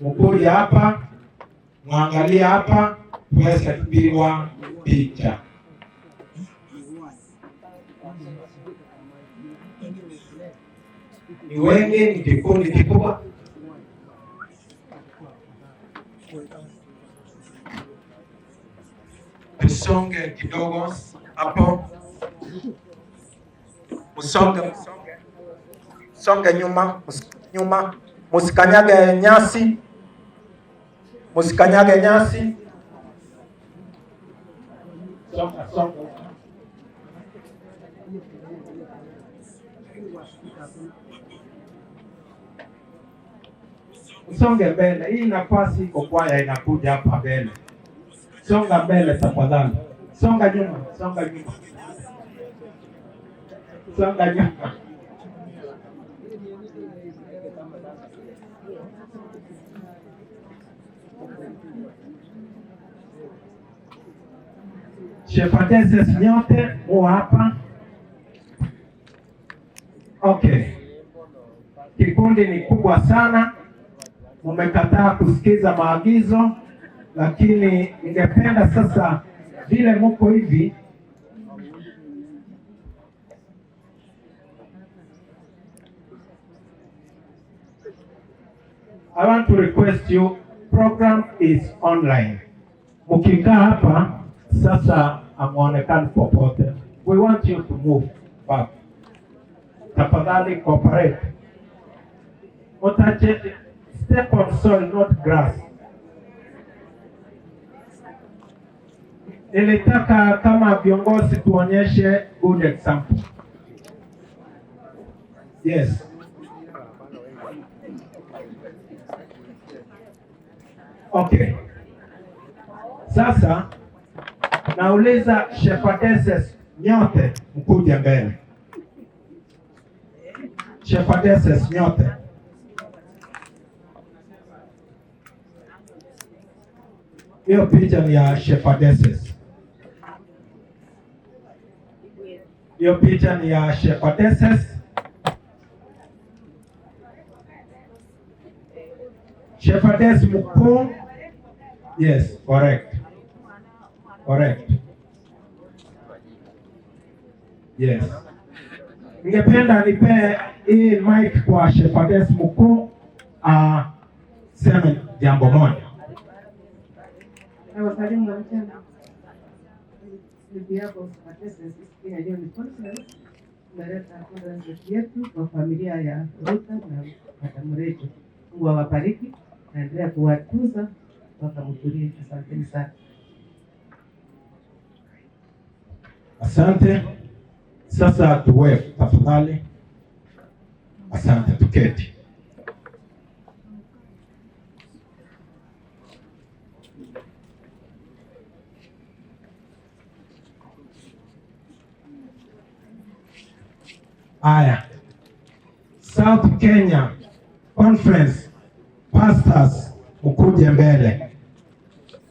Mkuje hapa, mwangalie hapa, tuweze kupigwa picha. Ni wengi, ni kikundi kikubwa. Tusonge kidogo hapo, msonge, msonge, songe nyuma, nyuma, musikanyage nyasi, musikanyage nyasi. Songa, songa. Usonge mbele, hii nafasi iko kwaya inakuja hapa mbele. Songa mbele tafadhali. Songa nyuma, songa nyuma. Songa nyuma. Shepherdesses nyote mu hapa. Okay. Kikundi ni kubwa sana. Mumekataa kusikiza maagizo, lakini ningependa sasa vile muko hivi, I want to request you, program is online. Mkikaa hapa sasa hamuonekani popote. We want you to move back. Tafadhali cooperate. Mtache step on soil, not grass. Nilitaka kama viongozi tuonyeshe good example. Yes. Okay. Sasa nauliza shepherdesses nyote mkuje mbele. Shepherdesses nyote. Hiyo picha ni ya shepherdesses. Hiyo picha ni ya shepherdesses. Shepherdess mkuu. Yes, correct. Correct. Yes. Ningependa nipe hii mic kwa shepherdess mkuu aseme jambo moja. Nawasalimu wa mchana. Bibi yako siku ya leo ni conference. Tumeleta conference yetu kwa familia ya Ruta na Madam Rachel. Mungu awabariki na endelea kuwatuza wakamhudhurie. Asanteni sana. Asante. Sasa tuwe tafadhali. Asante, tuketi. Aya, South Kenya Conference pastors mkuje mbele,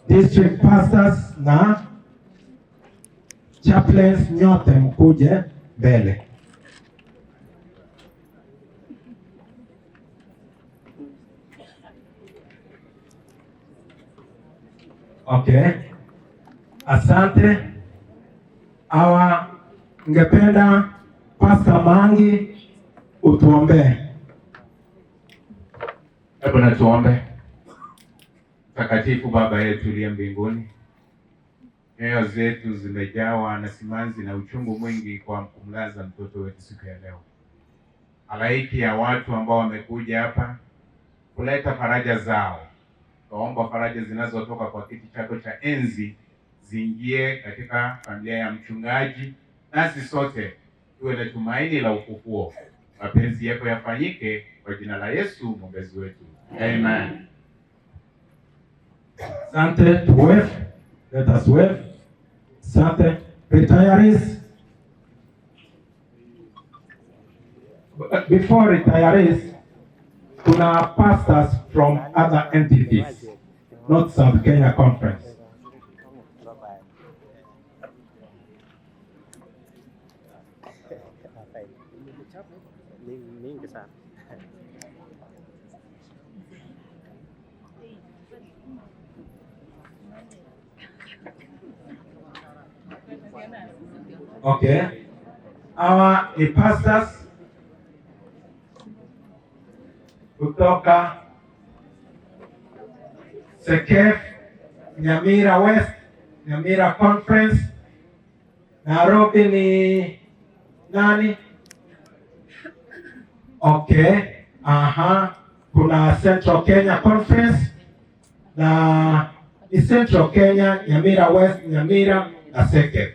district pastors na chaplains nyote mkuje mbele. Okay, asante. Awa, ningependa Pastor Mangi utuombee. Hebu na tuombe. Mtakatifu Baba yetu uliye mbinguni, nyoyo zetu zimejawa na simanzi na uchungu mwingi kwa kumlaza mtoto wetu siku ya leo. Halaiki ya watu ambao wamekuja hapa kuleta faraja zao, tuomba faraja zinazotoka kwa kiti chako cha enzi ziingie katika familia ya mchungaji, nasi sote tuwe na tumaini la ufufuo. Mapenzi yako yafanyike kwa jina la Yesu mwombezi wetu. Amen. Asante, to wave. Let us wave. Asante. Retirees. Before retirees, kuna pastors from other entities, not South Kenya Conference. Mingi sana. Okay. Hawa ni pastors kutoka Sekef, Nyamira West, Nyamira Conference. Nairobi ni nani? Okay. Aha. Kuna Central Kenya Conference na ni Central Kenya, Nyamira West, Nyamira na Sekef,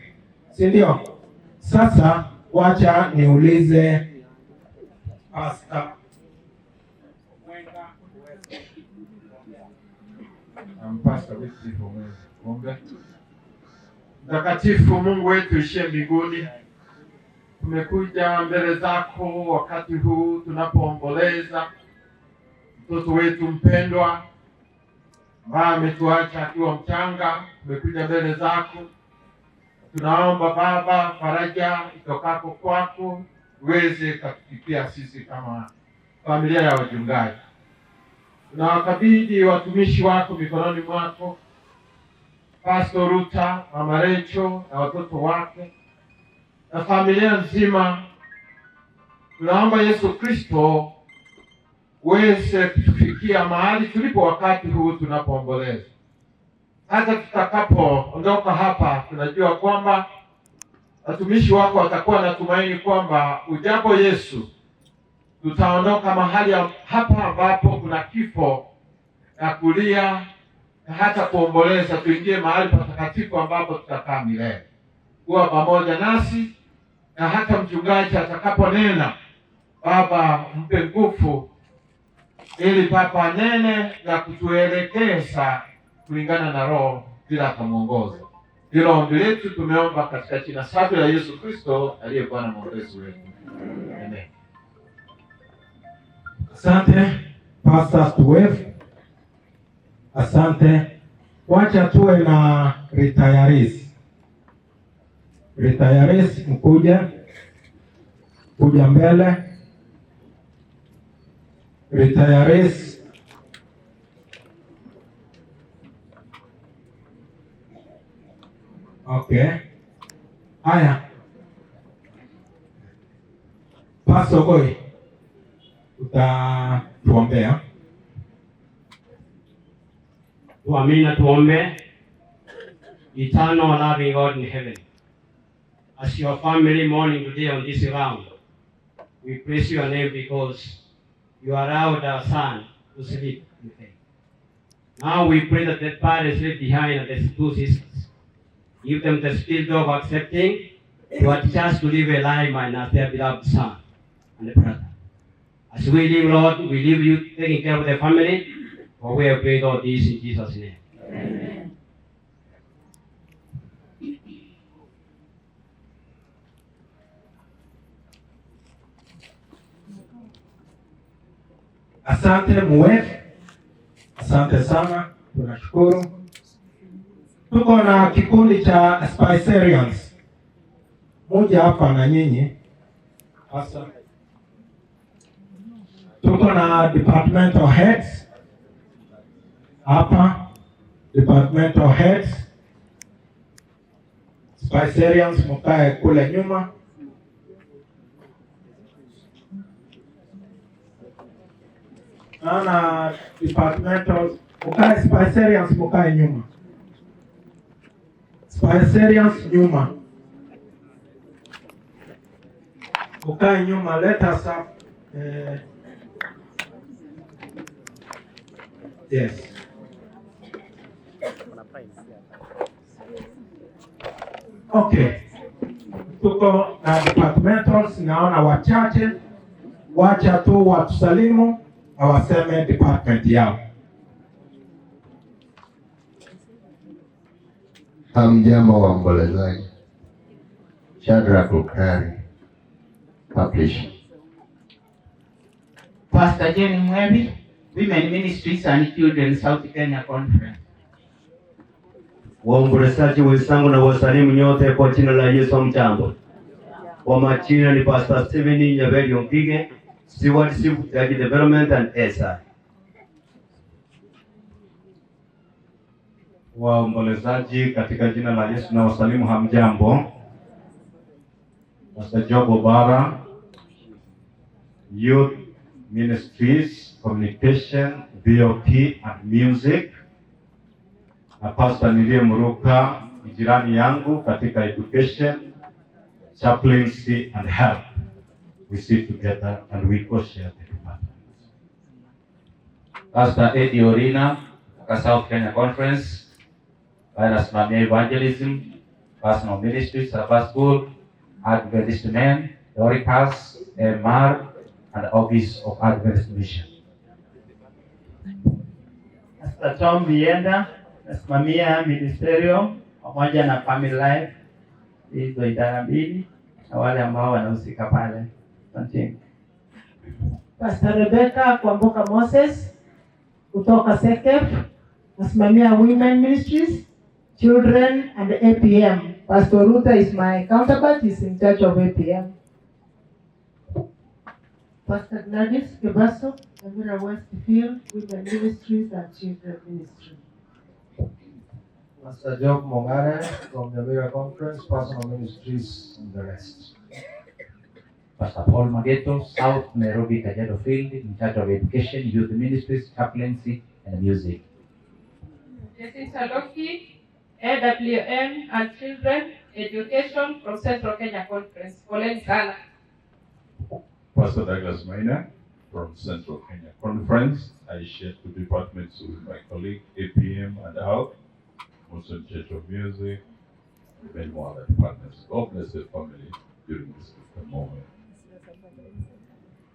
si ndio? Sasa wacha niulize Pastor Mwenga. Pastor Wycliffe Omwenga. Mtakatifu Mungu wetu ishie mbinguni, tumekuja mbele zako wakati huu tunapoomboleza mtoto wetu mpendwa ambaye ametuacha akiwa mchanga. Tumekuja mbele zako, tunaomba Baba, faraja itokako kwako uweze kutufikia sisi kama familia ya wachungaji. Tunawakabidhi watumishi wako mikononi mwako, Pastor Ruta, Mama Recho na watoto wake na familia nzima. Tunaomba Yesu Kristo uweze kutufikia mahali tulipo wakati huu tunapoomboleza. Hata tutakapoondoka hapa, tunajua kwamba watumishi wako watakuwa na tumaini kwamba ujapo Yesu, tutaondoka mahali hapa ambapo kuna kifo na kulia na hata kuomboleza, tuingie mahali patakatifu ambapo tutakaa milele. Kuwa pamoja nasi, na hata mchungaji atakaponena, Baba mpe nguvu ili Papa anene na kutuelekeza kulingana na Roho bila kumuongoza. Hilo ombi letu tumeomba katika jina safi la Yesu Kristo aliye Bwana Mwokozi wetu. Amen. Asante Pastor Tuwef. Asante. Wacha tuwe na retirees. Retirees mkuja kuja mbele. Retirees. Okay. Haya. Pastor Goi, utatuombea. Tuamini na tuombe. Eternal loving God in heaven, as your family mourning today on this ground, we praise your name because you allowed our son to sleep in faith. Now we pray that the parents left behind and the two sisters, give them the spirit of accepting to adjust to live a life minus their beloved son and brother. As we live, Lord, we leave you taking care of the family, for we have prayed all this in Jesus' name. Amen. Asante Muwef, asante sana, tunashukuru. Tuko na kikundi cha Spicerians, moja hapa na nyinyi. Asante. Tuko na departmental heads hapa, departmental heads. Spicerians mkae kule nyuma. Naona departmentals mkae, Spicerians mkae nyuma. Spicerians nyuma. Mkae nyuma, let us have yes. Okay. Tuko na departmentals, naona wachache, wacha tu watusalimu na waseme department yao. Hamjambo waombolezaji. Shadrack Ukari, publish. Pastor Jane Mwebi, Women Ministries and Children South Kenya Conference. Waombolezaji wenzangu na wasalimu nyote kwa jina la Yesu. Mjambo. Kwa majina ni Pastor Steven Nyabeli Ongige, Stewardship Development and SI. Waombolezaji katika jina la Yesu na wasalimu hamjambo. Pastor Job Obara, Youth Ministries, Communication, VOP and Music, na Pastor niliyemruka ni jirani yangu katika Education, Chaplaincy and Health. We sit together and we co-share the department. Pastor Eddie Orina kutoka South Kenya Conference ambaye anasimamia evangelism, personal ministry, Sabbath School, Adventist Men, Dorcas, MR and Office of Adventist Mission. Pastor Tom Bienda, nasimamia ministerio pamoja na family life, hizo idara mbili na wale ambao wanahusika pale. Asante. Pastor Rebecca Kwamboka Moses kutoka SEKEF, nasimamia Women Ministries, Children and APM. Pastor Ruta is my counterpart, is in charge of APM. Pastor Gladys Kebaso, Nyamira Westfield, Women Ministries and Children Ministry. Pastor Job Mongare from Nyamira Conference, Personal Ministries and the rest. Pastor Paul Mageto, South Nairobi Kajiado Field, in charge of Education, Youth Ministries, Chaplaincy and Music. Jacinta Loki, AWM and Children Education from Central Kenya Conference. Poleni sana. Pastor Douglas Maina from Central Kenya Conference. I share two departments with my colleague, APM and Health, also in Church of Music, and many more other departments. God bless the family during this difficult moment.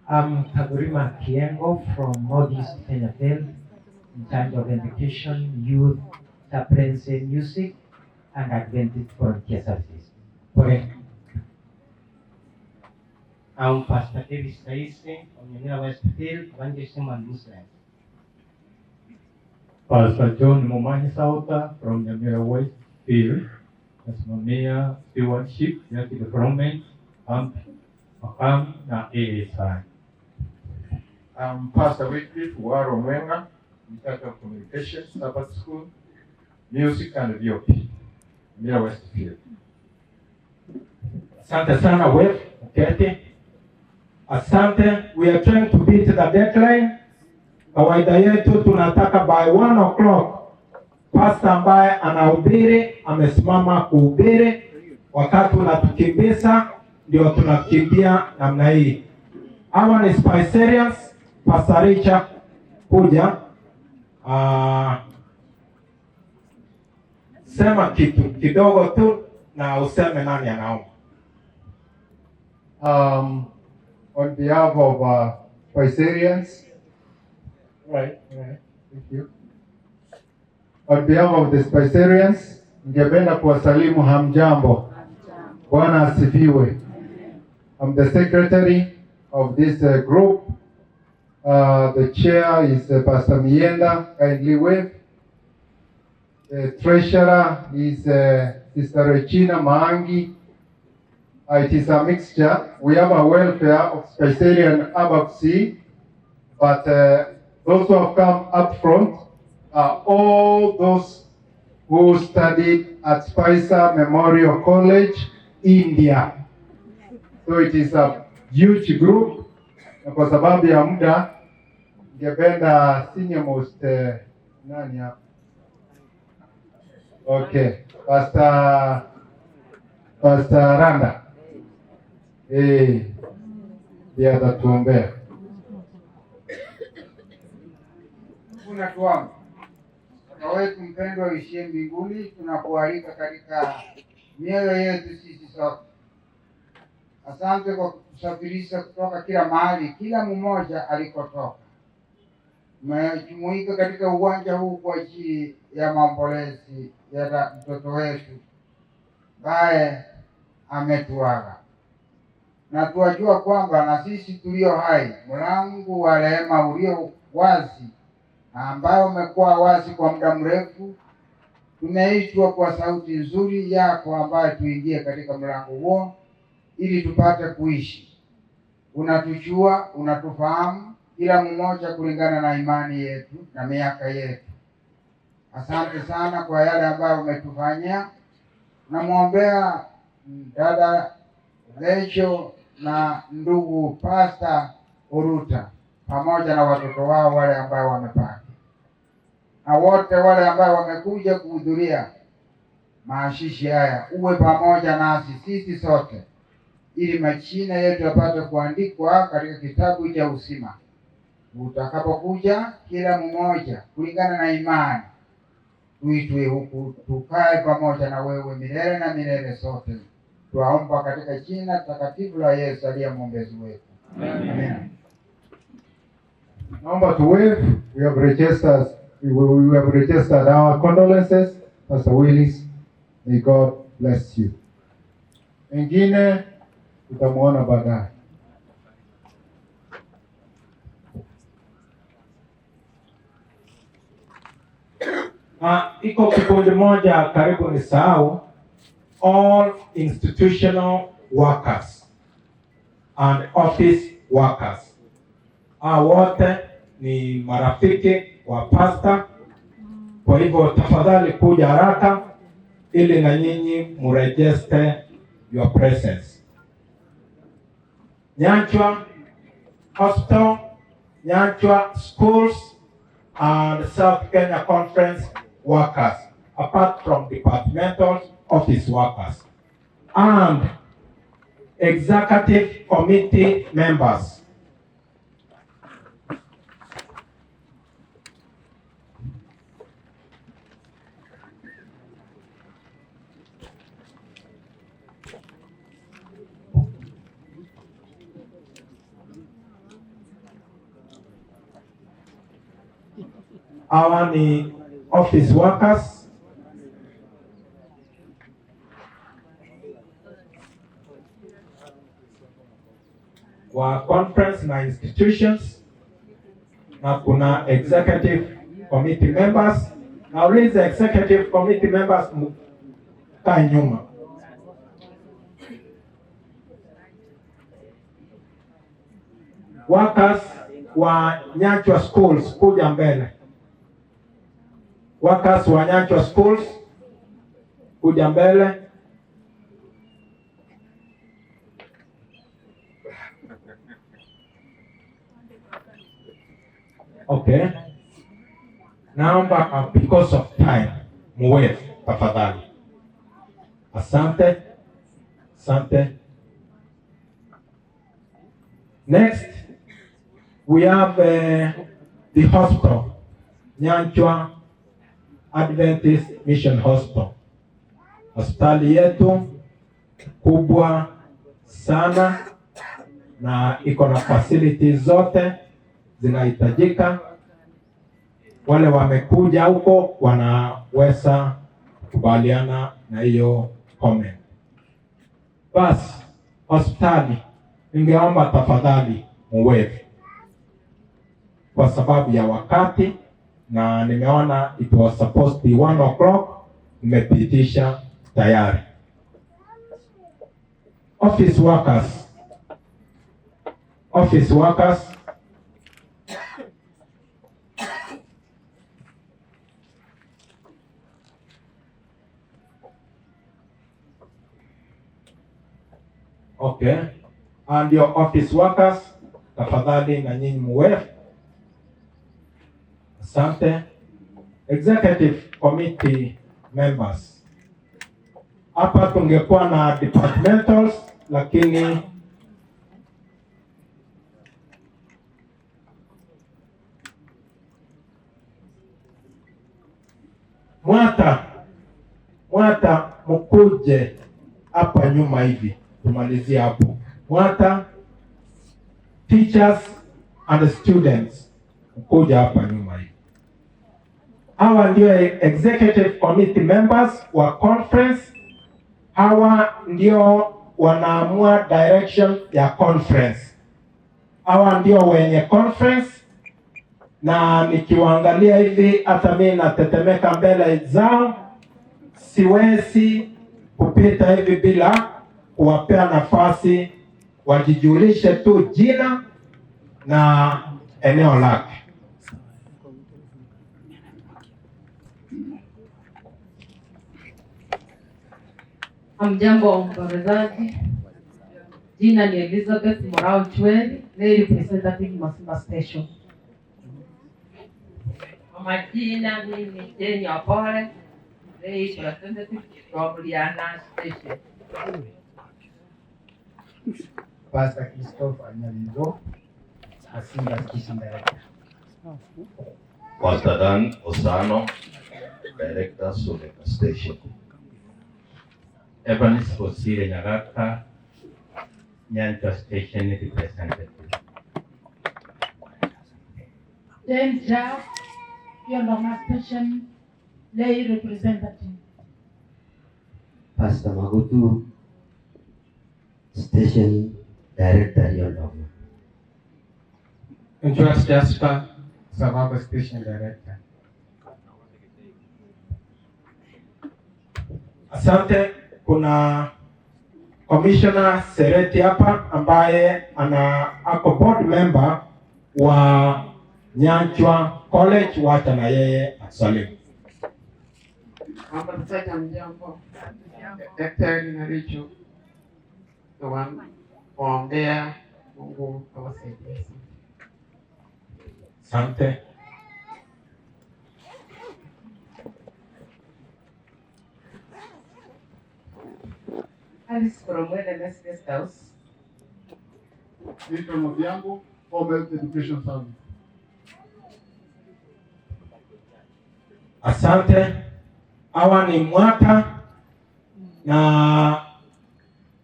I'm Kagurima Kiengo from Northeast Kenya Field, in charge of education, youth, chaplaincy, music, and Adventist Volunteer Services. Pole. I'm Pastor Davis Saisi from Nyamira Westfield, Evangelism and Muslim. Pastor John Momahi Sauta from Nyamira Westfield, nasimamia stewardship, youth development, AMP, na ASI. I'm Pastor Wycliffe Waro Mwenga, in charge of communication, Sabbath School, Music and VOP, Nyamira Westfield. Asante sana Wef, uketi. Asante, we are trying to beat the deadline. Kawaida yetu tunataka by 1 o'clock pastor ambaye anahubiri amesimama kuhubiri. Wakati unatukimbiza ndio tunakimbia namna hii. Hawa ni Spicerians. Pastor Richard kuja. Sema kitu kidogo tu na useme nani anaomba. On behalf of Spicerians, right, thank you. On behalf of the Spicerians, ningependa kuwasalimu hamjambo. Bwana asifiwe. I'm the secretary of this group. The chair is Pastor Mienda, kindly wave. The treasurer is Sister Regina Maangi. It is a mixture. We have a welfare of Spicerian above C, but those who have come up front are all those who studied at Spicer Memorial College, India. So it is a huge group. Na kwa sababu ya muda, ningependa senior most nani hapa? Okay, Pastor Randa. Ndiye atatuombea. Kuna tuombe. Baba wetu mpendwa uishie mbinguni, tunakualika katika mioyo yetu sisi sote. Asante kwa kutusafirisha kutoka kila mahali, kila mmoja alikotoka. Tumejumuika katika uwanja huu kwa ajili ya maombolezi ya mtoto wetu ambaye ametuaga. Na tuwajua kwamba na sisi tulio hai, mlango wa rehema ulio wazi ambao umekuwa wazi kwa muda mrefu, tumeitwa kwa sauti nzuri yako ambayo tuingie katika mlango huo ili tupate kuishi. Unatujua, unatufahamu kila mmoja kulingana na imani yetu na miaka yetu. Asante sana kwa yale ambayo umetufanyia. Namwombea dada Rachel na ndugu Pastor Uruta pamoja na watoto wao wale ambao wamepaki na wote wale ambao wamekuja kuhudhuria maashishi haya, uwe pamoja nasi sisi sote, ili majina yetu yapate kuandikwa katika kitabu cha uzima utakapokuja, kila mmoja kulingana na imani tuitwe huku tukae pamoja na wewe milele na milele sote. Twaomba katika jina takatifu la Yesu aliye mwombezi wetu. Amen. Naomba to wave. We have registered, we have registered our condolences. Pastor Willis, may God bless you. Wengine tutamuona baadaye. Na iko kikundi moja karibu nisahau, all institutional workers and office workers. Hao wote ni marafiki wa pasta, kwa hivyo tafadhali kuja haraka ili na nyinyi muregister your presence. Nyanchwa Hospital, Nyanchwa Schools and South Kenya Conference workers, apart from departmental office workers, and executive committee members. Hawa ni office workers. Wa conference na institutions, na kuna executive committee members. Nauliza executive committee members mkae nyuma. Workers wa Nyanchwa Schools kuja mbele. Workers wa Nyanchwa Schools kuja mbele. Okay. Naomba because of time muweze tafadhali. Asante. Asante. Next we have the hospital, Nyanchwa Adventist Mission Hospital. Hospitali yetu kubwa sana na iko na facilities zote zinahitajika. Wale wamekuja huko wanaweza kukubaliana na hiyo comment. Bas, hospitali ningeomba tafadhali muweze, kwa sababu ya wakati, na nimeona it was supposed to be 1 o'clock, nimepitisha tayari. Office workers. Office workers. Okay. And your office workers, tafadhali na nyinyi muweze. Asante. Executive committee members. Hapa tungekuwa na departmentals, lakini Mwata mkuje hapa nyuma hivi tumalizie hapo. Mwata, teachers and students mkuja hapa nyuma hivi. Hawa ndio executive committee members wa conference. Hawa ndio wanaamua direction ya conference. Hawa ndio wenye conference, na nikiwaangalia hivi hata mimi natetemeka mbele zao. Siwezi kupita hivi bila kuwapea nafasi wajijulishe tu jina na eneo lake. Hamjambo waombolezaji, Jina ni Elizabeth Morao Chweli, lay representative Masimba Station. Kwa majina mimi Jane Opole, lay representative from Liana Station. Pastor Christopher Nyalizo, Masimba Station Director. Pastor Dan Osano, Director, Suneka Station. Evans Osire Nyagaka, Nyanchwa Station representative. James Jao, Yondoma Station lay representative. Pastor Magutu, Station Director, Yondoma. Josh Jasper, Savaba Station Director. Asante. Kuna Commissioner Sereti hapa ambaye ana ako board member wa Nyanchwa College, wacha na yeye asalimu. Waombolezaji hamjambo. Daktari na Rachel waombea, Mungu awasaidie sana. Asante. Alice from LMS Guest House. Nitwa Odhiambo, Formal Education Service. Asante. Hawa ni Mwata na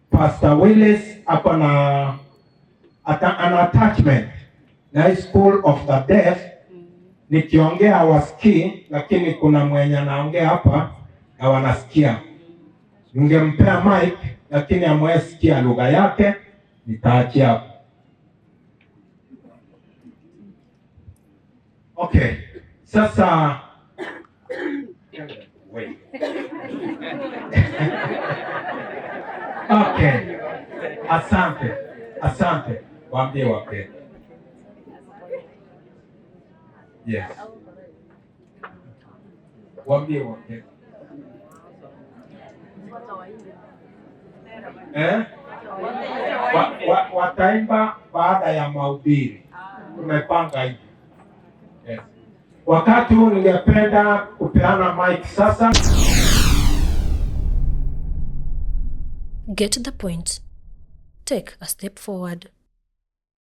Pastor Willis ako na an attachment na School of the Deaf. Nikiongea hawasikii, lakini kuna mwenye anaongea hapa na wanasikia. Ningempea mic lakini hamwesikia lugha yake, nitaachia hapo. Okay, sasa wait. Okay, asante, asante. Waambie wapende. Yes. Waambie wapende. Eh? Wataimba baada ya mahubiri. Tumepanga hivi. Yes. Wakati huu ningependa kupeana mic sasa. Get the point. Take a step forward.